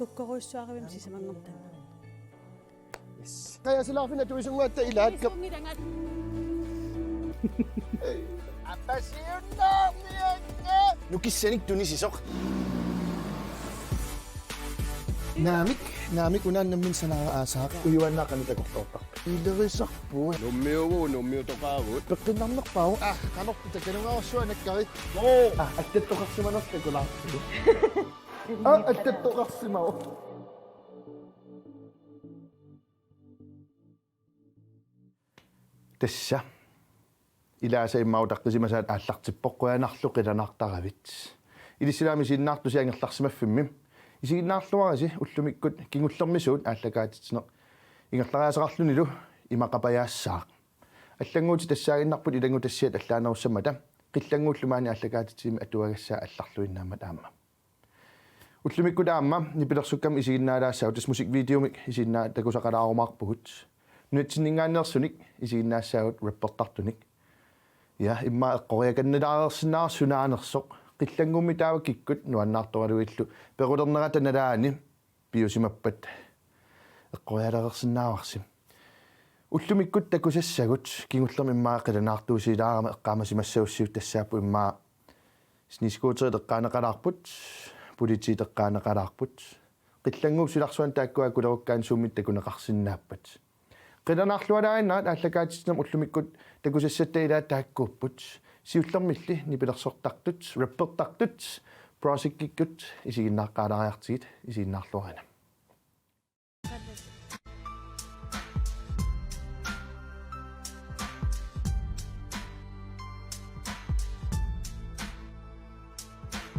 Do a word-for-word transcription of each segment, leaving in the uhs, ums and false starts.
Kukkorujussuarivimmi sisamanngortanna. Yes. Qajasilaarfinni atuisunnguatta ilaakkap. Isunngilanga. Apasiunnaarniakka. Nukissanik tunisisoq. Naamik, naamik unaannammin sanaara aasaaq ujuaannaa qanoq takorloortarpa. Ilerisarput. Nummiugu, nummiutoqaagut. Peqqinnarnerpaavoq. Ah, qanortu takanungaarsuanakkari. Oo. Ah, attattoqarsimanersoq takulaartigu. Ah, attattoqarsimavoq. Tassa. Ilaasa immaqa utaqqisimasaat aallartippoq, qujanarlu qilanaartaravit. Ilissilaami isiginnaartusi angerlarsimaffimmi. Isiginnaarluarisi ullumikkut kingullermi suut aallakaatitsineq ingerlariaaseqarlunilu imaqapajaassaaq. Allannguutit tassaaginnarput ilanngutassiat allaanerussammata, qillannguullu maani aallakaatitsigimmi atuagassaa allarluinnaammat aamma. Ullumikkut aamma nipilersukkamik isiginnaalaassagut, tassa musikvideomik isiginnaa-, takusaqalaarumaarpugut. Nunatsinninngaanneersunik isiginnaassaagut, rappertartunik. Ja, immaqa eqqoriakannilaareersinnaavarsi sunaanersoq. Qillannguummi taava kikkut nuannaartoraluillu pequlernerata nalaani piusimappat eqqorialereersinnaavarsi. Ullumikkut takusassagut kingullermi immaqa qilanaartuusilaarama eqqaamasimassagussiuk tassaapput immaqa snescooterit eqqaaneqalaarput, politiit eqqaaneqalaarput. Qillannguup silarsuani taakkua akulerukkaanni suummita takuneqarsinnaappat. Qilanaarlualaaginnarit aallakaatitsinermi ullumikkut takusassatta ilaat taakkuupput. Siullermilli nipilersortartut, rappertartut, Projectikkut isiginnaaqqaalaariartigit, isiginnaarluarina.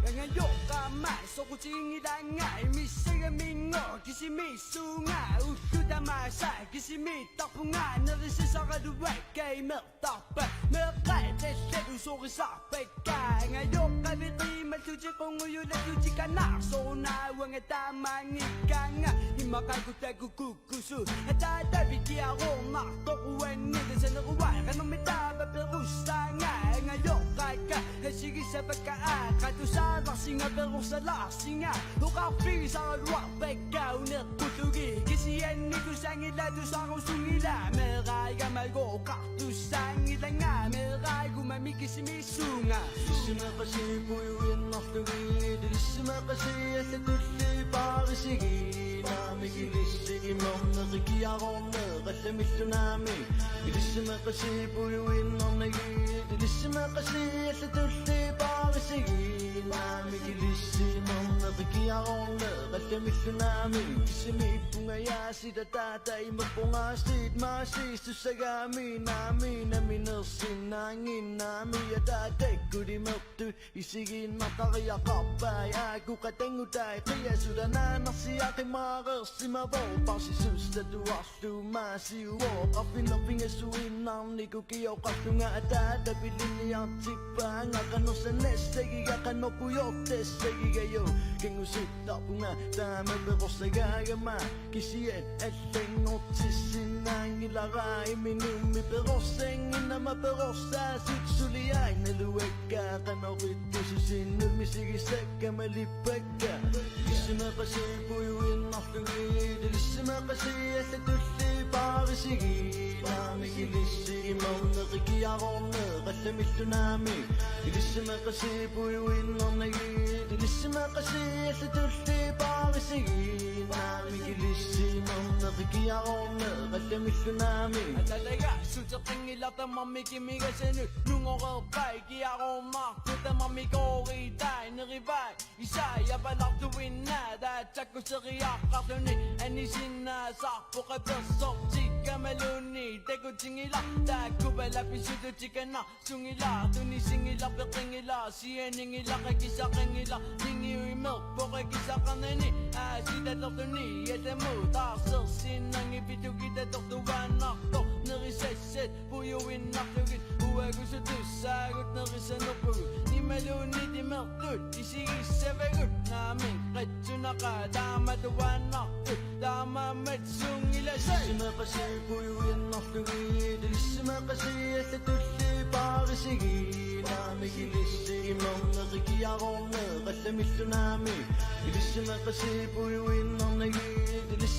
Angajoqqaama soqutiginngilaannga imissagaminngooq kisimiissuunga ullut tamaasa kisimiittarpunga nerisasaraluakka imertarpa meeqqat allalu sorisarpakka angajoqqavi qiimallutik qungujulallutik anaarsorunaa uanga taamaanngikkaannga imaqaku takukkukku Kusu ataatavi kiaroornartoq uannit saneruai qanormi taava perussaanga angajoqqaakka asigissavakka aaqqatusaavarsinga perussalaarsinga oqarfigisaraluarpakka uneqqullugit kisianni tusanngilaat tusarusunngilaa meeraagama gooqartussaanngilanga meeraagumami kisimiissuunga ilissi meeqqasi puiuinnarlugit ilissi meeqqasi allatulli paarisigit Naamik ilissi imerneq kiaroorneq allamillu naamik. Ilissi meeqqasi puiuinnarnagit ilissi meeqqasi allatulli paarisigit. Naamik ilissi imerneq kiaroorneq allamillu naamik. Kisimiippunga jaasiit ataata imerpunga siit maasiissussagami naamik naminersinnaanngimmat naamik ataatakkut imertut Isigiinnartariaqarpai aaku qatanngutai qiasut anaanarsiaq qimaareersimavoq parsisussatuarlu maasiuvoq arfineq-pingajuinnarniku kioqarlunga ataata pilinniartippaanga qanorsaannassagigakka qanoq pujortassagigakka kanngusuttaarpunga taama perorsagaagama Kisianni allanngortissinnaanngilara imminummi perorsannginnama perorsaasut suliaannaluakka qanoq ittususinnut misigissakka malippakka. Ilissi meeqqasi puiuinnarlugit ilissi meeqqasi allatulli paarisigit. Naamik ilissi imerneq kiaroorneq allamillu naamik. Ilissi meeqqasi puiuinnarnagit ilissi meeqqasi allatulli paarisigit. Naamik ilissi imerneq kiaroorneq allamillu naamik. Atalaga suteqanngilaq tamarmik imigasanut nungoreerpai kiaroornaartut tamarmik kooritai nerivai. Isai apalartuinnaat aatsakkut seriaqqarluni anisinnaasarpoq apersortikkamalunnik takutinngilaq taakku palapisutut tikannar Sunngilaq tunisinngilaq peqqinngilara sianinngilaq akisaqanngilaq ningiuimerpoq akisaqarnani aasitalerluni atamut taarsersinnanngipitugitattortuaannartoq nerisassat puiuinnarlugit uagusutussaagut nerisanerpugut imaluunniit imertut isigissavagut naamik qatsunaqaat taamatuaannartut taamaammat sunngilasai. Ilissi meeqqasi puiuinnarlugit ilissi meeqqasi allatulli paarisigit. Naamik ilissi imerneq kiaroorneq allamillu naamik. Ilissi meeqqasi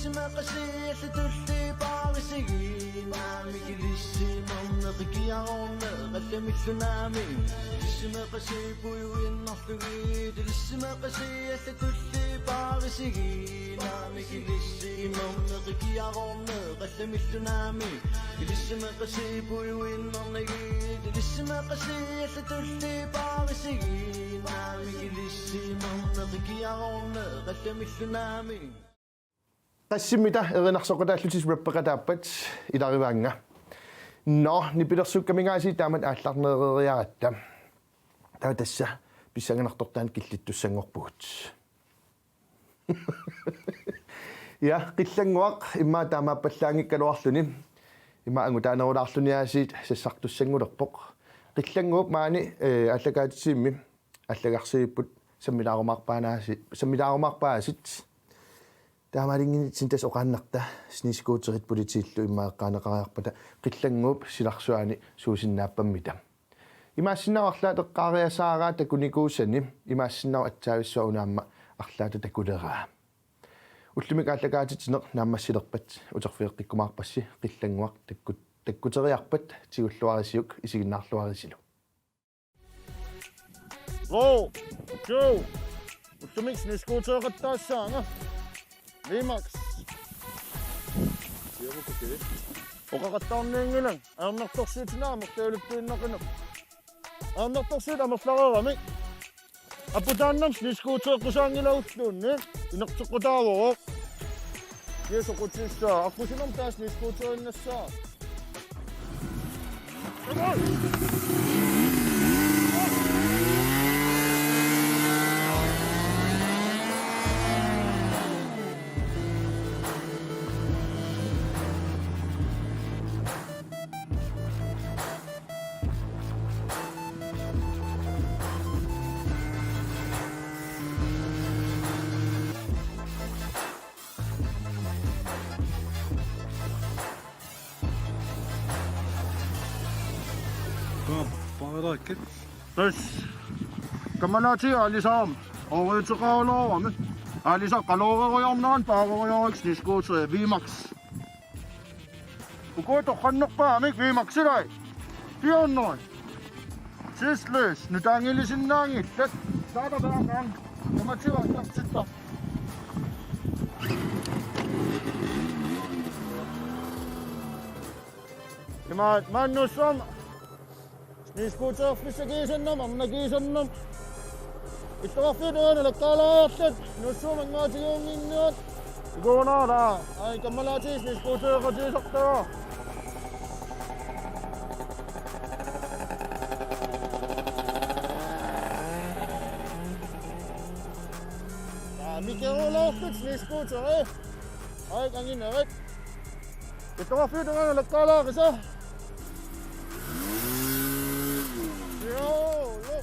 Ilissimaqasiit allatulli paarisigiinnaamik, ilissimaarneq ikiaroorneq allamilluunniit. Ilissimaqasiit pujuinnarlugit, ilissimaqasiit allatulli paarisigiinnaamik, ilissimaarneq ikiaroorneq allamilluunniit. Ilissimaqasiit pujuinnarlugit, ilissimaqasiit allatulli paarisigiinnaamik, ilissimaaneq ikiaroorneq allamilluunniit. Qassimmita erinarsoqataallutit rappeqataappat, ilarivaannga. Nå, nipilersukkaminngaasiit taamatut aallarnereeriaratta. Taava tassa pissanganartortaani killittussanngorpugut. Ja, Qillannguaq immaqa taamaappallaanngikkaluarluni. Immaqa angutaanerulaarluni aasiit sassartussanngulerpoq. Qillannguup maani, eh, aallakaatitimi allagarsivipput sammilaarumaarpaanaasi-, sammilaarumaarpaasit. Taamaalinnginitsinni tassa oqaannarta snescooterit politiillu immaqa eqqaaneqariarpata Qillannguup silarsuani suusinnaappammita. Imaassinnaavoq arlaat eqqaariasaaraat takunikuusani, imaassinnaavoq atsaavissuaq una aamma arlaata takuleraa. Ullumikkut aallakaatitsineq naammassilerpat uterfigeqqikkumaarpassi Qillannguaq takkut-, takkuteriarpat tigulluarisiuk isiginnaarluarisilu. Go! Go! Ullumikkut snescootereqattaassaanga. V-Max. Oqaqattaarnianngilanga. Ajornartorsiutinik amerlaqaluttuinnaqinaq. Ajornartorsiut amerlareeramik. Aputaannam snescootereqqusaanngilagulluunniit. Inerteqqutaavoq. Kia soqutissaa. Aqqusinermi taava snescooterinnassaa. Tassa. Kammalaatiga aalisarami. Ooriuteqarulorami. Aalisaq qaloorerujoornerani paarerujoorikku snescooteri V-Max. Uku torrannerpaamik V-Max-ilai. Fire hundrede. Tidsløs. Nutaanngilisinnaanngillat. Saata taanna. Tamatigut aallartittarpoq. Imaat maannussaam. Snescooterfissaq kiisannama, arnaq kiisannama. Illoqarfiup tungaanut laqqaalaariarluta, Nuussuup anguatigiunnginniat. Ikuunaala, ai kammalaatiga snescootereqatigisartagara. Aa, mikiruloortut snescooteri. Ai, kanginerit. Illoqarfiup tungaanut laqqaalaarisa. Joo, lo.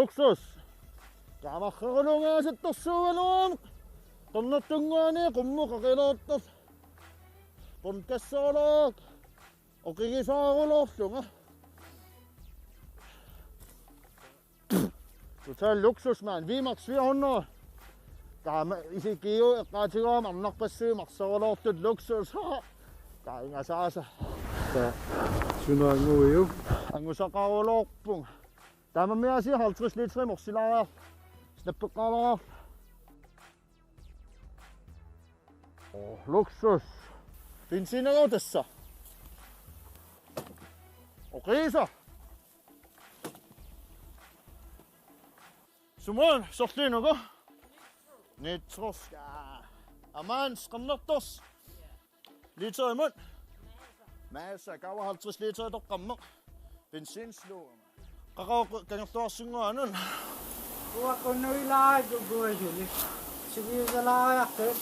Luksus. Kaamarreruluungaasattorsuugaluarami. Qernertunnguani qummut qaqiloortoq. Bundkassoorlugu. Oqigisaarulorlunga. Total luksus, mand. V-Max fire hundrede. Taama isik GU eqqaatigalugu arnarpassuit marserulortut luksus. Taingasaasa. Taa. Suna anguiu? Angusaqarulorpunga. Taamammiaasiit halvtreds liter morsilaariarlunga. Snappeqqaalaariarlunga. Oh, luksus. Benzinagooq tassa. Oqiisa. Sumut sorliinuku? Nitroska. Aamma qernertorsuaq. Literimut. Massa, kaava halvtreds liter toqqammeq. Benzinsluk. Qaqaaq kangerluarsunnguanut. Uakunnuilaajukkuasuli. Siviusalaariartut.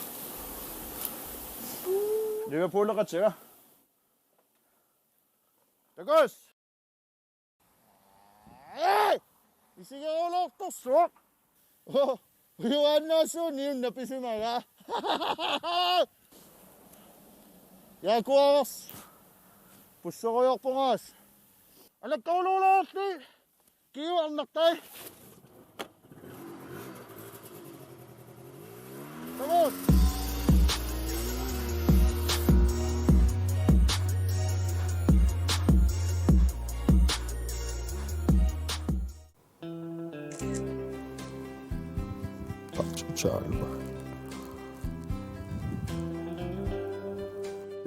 Liverpooleqatiga. Takuss. Ee! Isigeruloortorsuaq. Oh, ujuaannaasuuniunna pisimaga. Jaguars. Pussorujoorpungaas. Alakkaruluulaarli. GU arnartai. Come on. Total.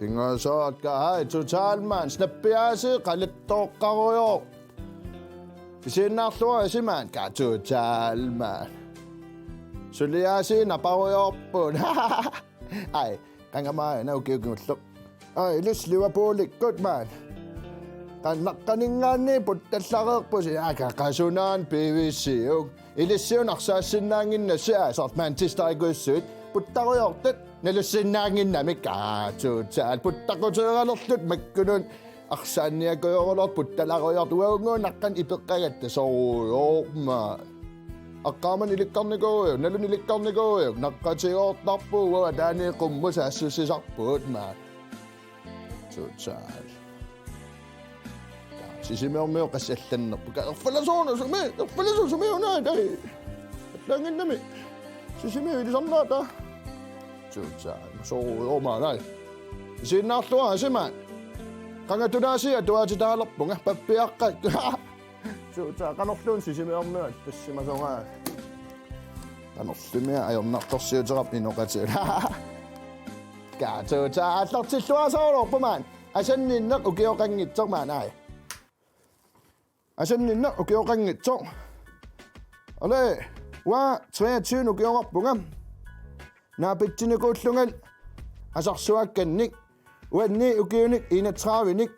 Ingasaat ka, ai, Total, mand. Snappiaasiit qalittoqqarujoorput. Isiginnaarluarisi, mand, ka Total, mand. Suliaasiit naparujoorput. Ai, qanga maanna ukiut kingulliit. Ai, ilissi Liverpoolikkut, mand. Qannaqqaninngaanniit puttallareerpusi, aa, qasunaana PVC-uk. Ilissiuna arsaassinnaannginnassi, aa, soorlu Manchesterikujussuit. Puttarujoortut nalussinnaannginnamik, aa, Total. Puttaquteeralerlutik makkunani arsaanniakujoorlutik puttalarujoortut, uagunnguunaqqan ipeqqagatta sorujoormat. Aqqaamani ilikkarnikuujuk, naluni ilikkarnikuujuk, naqqatigoortarpugut, uagut ataani qummut saassussisarpugut, mand. Total. Sisimiormiut qassit allannerput. Ka erfalasoornaq sumi, erfalasoornaq sumi una tai. Allaannginnami. Sisimiut ilisarnaata. Total. Sorujoormat, ai. Isiginnaarluarisi, mand. Qanga tunaasiit atuaatitaalerpunga, pappiaqqat. Total, qanorluunniit Sisimiormiut tassimasoraat. Qanorluunniit ajornartorsiuteqarpoq inoqatigiit. Ka Total aallartilluarsaraluarpoq, mand. Asanninneq ukioqanngitsoq, mand, ai. Asanninneq ukioqanngitsoq. Ole, uanga treogtyve ukioqarpunga. Naapitsinikuullunga asarsuakkannik. Uanni ukiunik enogtredivenik.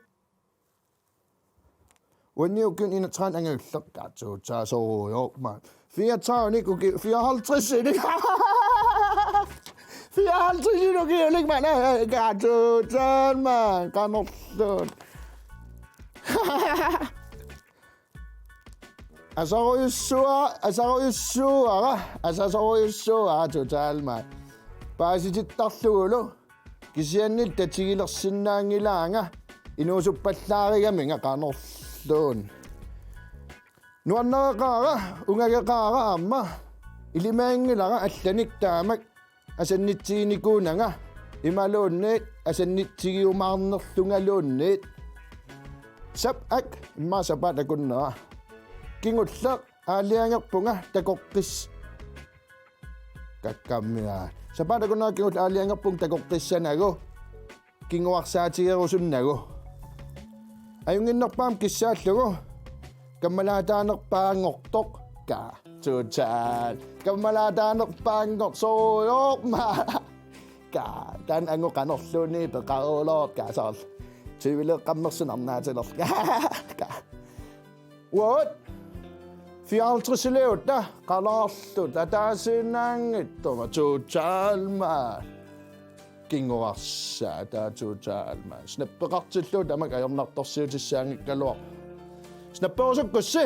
Uanni ukiunik enogtredive angajulleq, ka Total sorujoormat. Fireogtredivenik uki-, fireoghalvtredsinik. Fireoghalvtredsinik ukiulik, mand. Ai, ai, ka Total, mand. Qanorluunniit. Asarujussuara, asarujussuara, asasorujussuara Total, mand. Paasitittarlugulu. Kisianni tatigilersinnaanngilaanga inuusuppallaarigaminga, qanorluunniit. Nuannareqaara, ungageqaara aamma. Ilimaginngilara allanik taamak asannitsiginikuunanga imaluunniit asannitsigiumaarnerlungaluunniit. Sap-, ak, immaqa sapaatip akunnera. Kingulleq aalajangerpunga takoqqis-, kakkammia. Sapaatip akunnera kingulleq aalajangerpunga takoqqissanagu. Kinguarsaatigerusunnagu. Ajunnginnerpaamik kissaallugu. Kammalaataanerpaanngortoq. Ka Total. Kammalaataanerpaanngortoq sorujoormat. Ka taanna angut qanorluunniit peqaruloortoq, ka soorlu. Tvleqqammersunarnaatilerlugu. Ka. What? Fireoghalvtredsiliutta, qalaarlu, ataasiinnaanngitsoq, Total, mand. Kinguarsaat, taa Total, mand. Snappeqartillugu tamakku ajornartorsiutissaanngikkaluarpoq. Snapperusukkussi.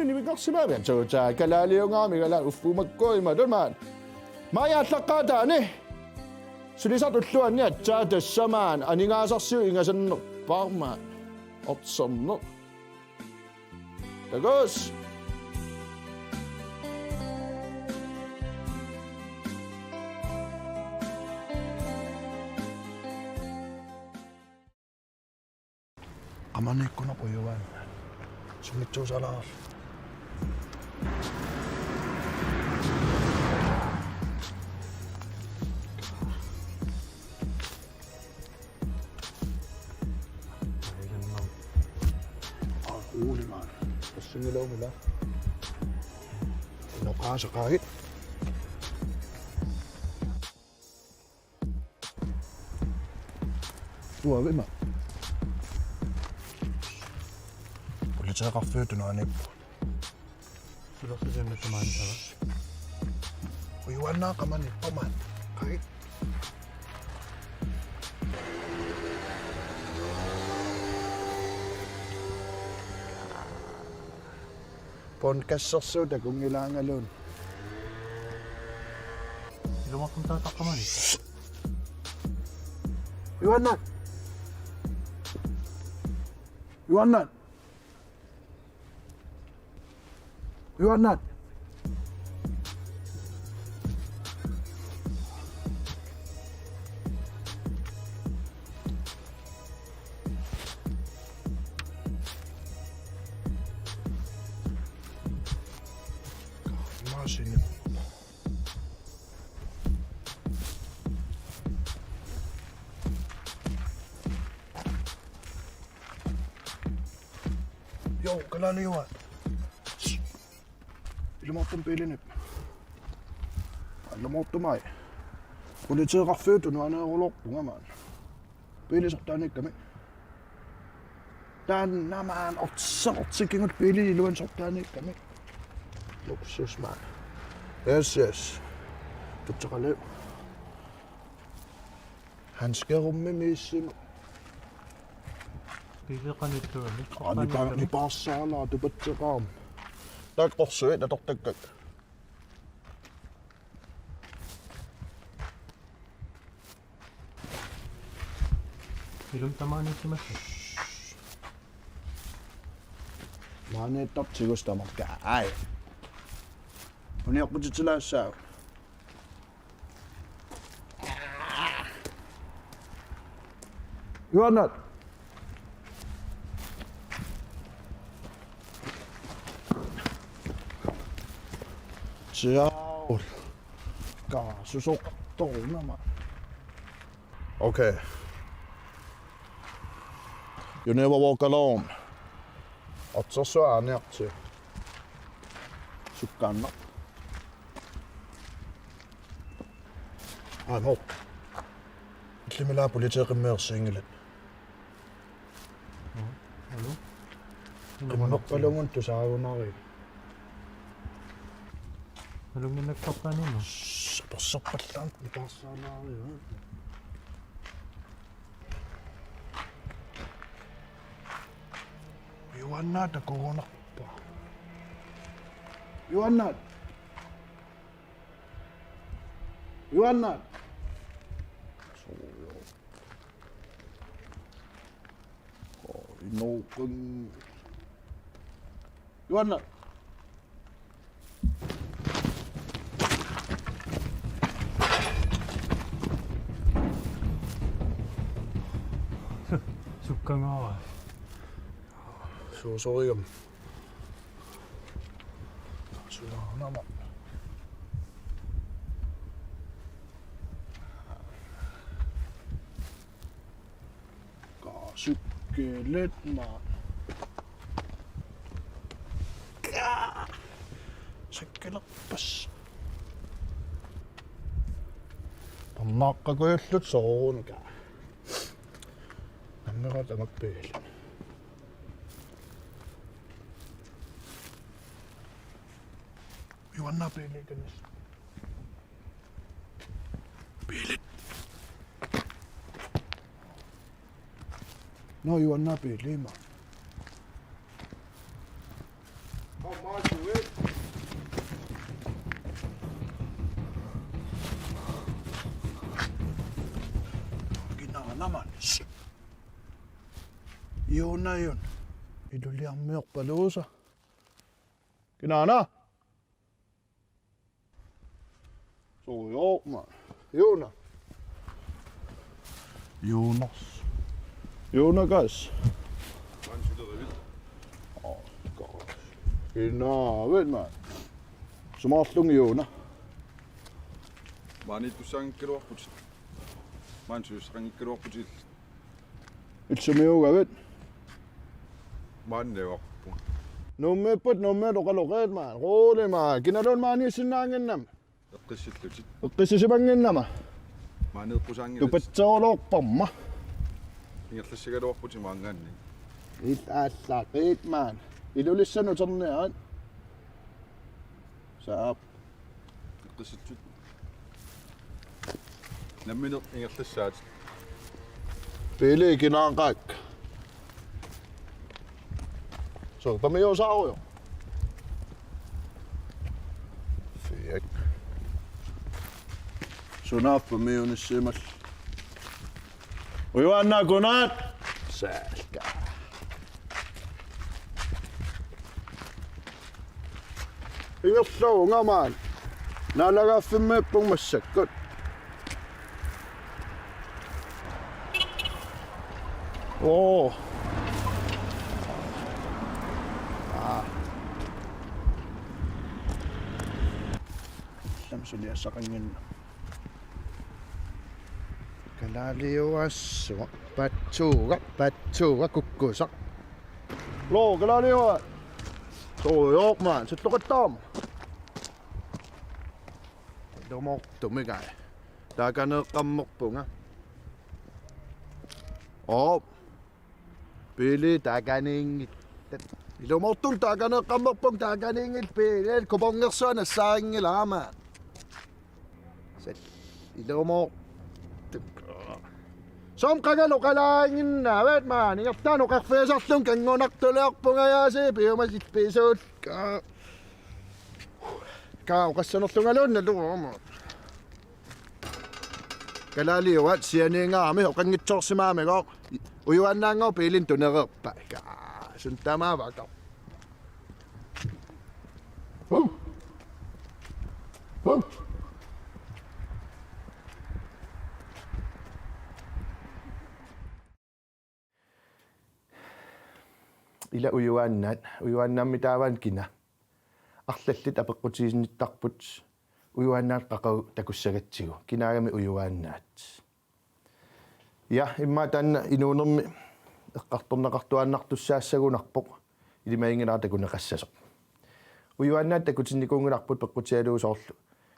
Inuit nivinngarsimagamik, aatsaat kalaaliungaarami kalaat uffuumakkuugaluarluni. Maajip aallaqqaataani sulisartut ulluanni aatsaat tassa maani aningaasarsiup ingasannerpaaq maani ortiserneq. Takuss'. Qamaniikkunnaq ujuaannaat. Sumitsoosaalaarlu. Aa, uuli maani. Tassungilaumila. Noqaasaqaagit. Tuavima. Politeeqarfiup tunuaniippugut. Sulersusiunnersumaanissava? Ujuaannaat qamani, qamani. Qai. Pon kassersuut takunngilaangaluunniit. Ilumoortumik taasaqarmani. Ujuaannaat. Ujuaannaat. Ujuaannaat. Maasini. Joo, kalaaliua. Ilumoortumik biilinit. Ilumoortumai. Politeeqarfiup tunuaniiruloorpunga maani. Biili sortaaniikkami. Taanna maani ortseq ortseq kingulleq biili iluani sortaaniikkami. Luksus maani. Yes, yes. Tutseqaliu. Handskerummi miissimi. Biileqanittuami. Aa, nipa-, nipaarsaalaaq tupatseqaam. Taakku qorsuit atortakkakka. Ilumut tamaaniissimassaaq. Maaniittartigus tamakka. Ai. Uniorputitilaassaaq. Ujuaannaat. Siaul. Kaasusoqartorunama. Okay. You never walk alone. Ortsersuaq aarniartigu. Sukkaannaq. Aamma. Illimmi ilaa politeeqimmeersiinngillat. Aluu. Qimmeqqaluunniit tusaagunarigit. Nalunnginnakkortaanunga. Saperserpallaanngilaq taarsaalaariga. Ujuaannaat takugunarpoq. Ujuaannaat. Ujuaannaat. Suu. Inoqan. Ujuaannaat. Sukkangaara. Suusorigami. Sunaanama. Kaasukkeelit maani. Sakkilerpas. Pernaaqqakujullutik soorunami. Nammineq tamakku biilit. Ujuaannaat biilit kangas. Biilit. Nå, ujuaannaat biilit, maani. Kinaana, maani. Ujuaannaat, ujuaannaat. Iluliarmiorpaluusa. Kinaana. Soorlu, maani. Ujuaannaat. Ujuaannaat. Ujuaannaat, kas. Maani sulerivit. Oh, kas. Kinaana, maani. Sumaarlunga, ujuaannaat. Maani tussaanngikkaluarputit. Maani susaanngikkaluarputit. Illit sumiuugavit? Maani uaqqu. Nuummiipput, Nuummiit oqaloqaat, maani. Rolig, maani. Kinaluunniit maaniissinnaannginnama. Eqqissillutit. Eqqissisimannginnama. Maani eqqusaanngillat. Tupatsoorluarparma. Ingerlassagaluarputit maanngaanniit. Illit aallaqqit, maani. Ilulissani uterniarit. Saap. Eqqissillutit. Nammineq ingerlassaat. Biilit kinaaqaat. Soorlu pamiusaarujoq. Fiak. Sunaaffa pamiunissimallugu. Ujuaannaat kunaat. Saalka. Ingerlavoq, maani. Naalagaaffimmiippunga massakkut. Oo. Aa. Lam suliassaqannginnama. Kalaaliuassua, patsuuga, patsuuga, kukkusaq. Lo, kalaaliua. Soorlu, maani, sulloqattaarama. Ilumoortumik. Taakaneeqqammerpunga. Oo. Biilit taakaniinngillat. Ilumoortumik taakaneeqqammerpunga, taakaniinngillat biilit. Kupongersuaq nassaarinngilara, maani. Sal-, ilumoor-, soormi qangali oqalaannginnaavat, maani. Ingerlaannaq oqarfigisarlunga kanngunartuliorpunga, aasiit piumasit pisuullugu. Kaa oqassanerlungaluunnalu, maani. Kalaaliuaat sianiingaarami oqanngitsoorsimagamigooq, ujuaannaanngooq biilinik tunereerpat. Kaa, suna tamaavakka. Vov. Vov. Ila ujuaannaat, ujuaannaammi taavaana kina. Arlallit apeqqutiginnittarput ujuaannaat qaqugu takussagatsigu. Kinaagami ujuaannaat. Ja, immaqa taanna inuunermi eqqartorneqartuaannartussaassagunarpoq ilimaginngilara takuneqassasoq. Ujuaannaat takutinnikuunngilarput peqqutigalugu soorlu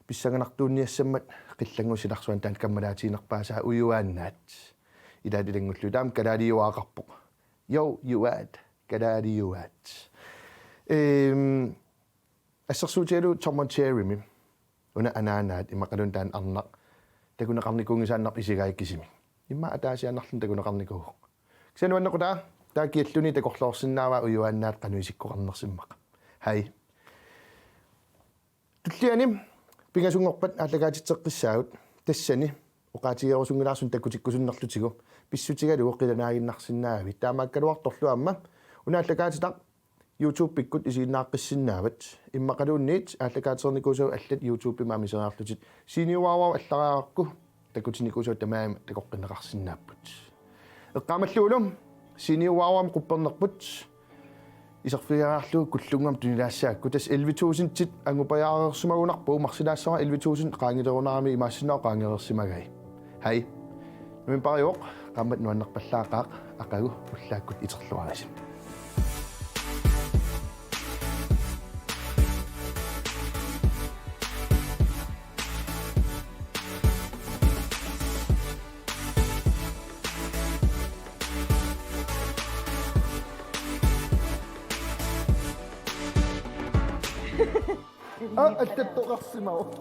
pissanganartuunniassammat qillannguup silarsuani taanna kammalaatiginerpaasaa ujuaannaat. Ilaat ilanngullugit taama kalaaliuaaqarpoq. Jo, juaat, kalaaliuaat. Ehm, assersuutigalugu Tom and Jerrymi. Una anaanaat imaluunniit taanna arnaq takuneqarnikuunngisaannarpoq isigaakkisimi. Immaqa ataasiaannarluni takuneqarnikuuvoq. Kisianni nuannequtaa, taava kialluni takorloorsinnaavaa ujuaannaat qanoq isikkoqarnersoq immaqa. Hej. Tulliani pingasunngorpat aallakaatitseqqissaagut, tassani oqaatigerusunngilara suut takutikkusunnerlutigu, pissutigalugu qilanaaginnarsinnaagavit. Taamaakkaluartorlu aamma una aallakaatitaq YouTube-ikkut isiginnaaqqissinnaavatit. Immaqaluunniit aallakaatereernikuusagut allat YouTube-imi amiseriarlutit. Seniorwauwau allariarakku takutinnikuusagut tamarmik takoqqinneqarsinnaapput. Eqqaamallugulu Seniorwauwami quppernerput iserfigeriarlugu Kullunngormat tunilaassagakku, tassa elleve tusindit angupajaareersimagunarpugut, marsilaassavara elleve tusind qaangilerunarami, imaassinnaavoq qaangereersimagai. Hej. Novembariuvoq, qaammat nuannerpallaaqaaq, aqagu ullaakkut iterluarisi. Aa, allattoqarsimavoq.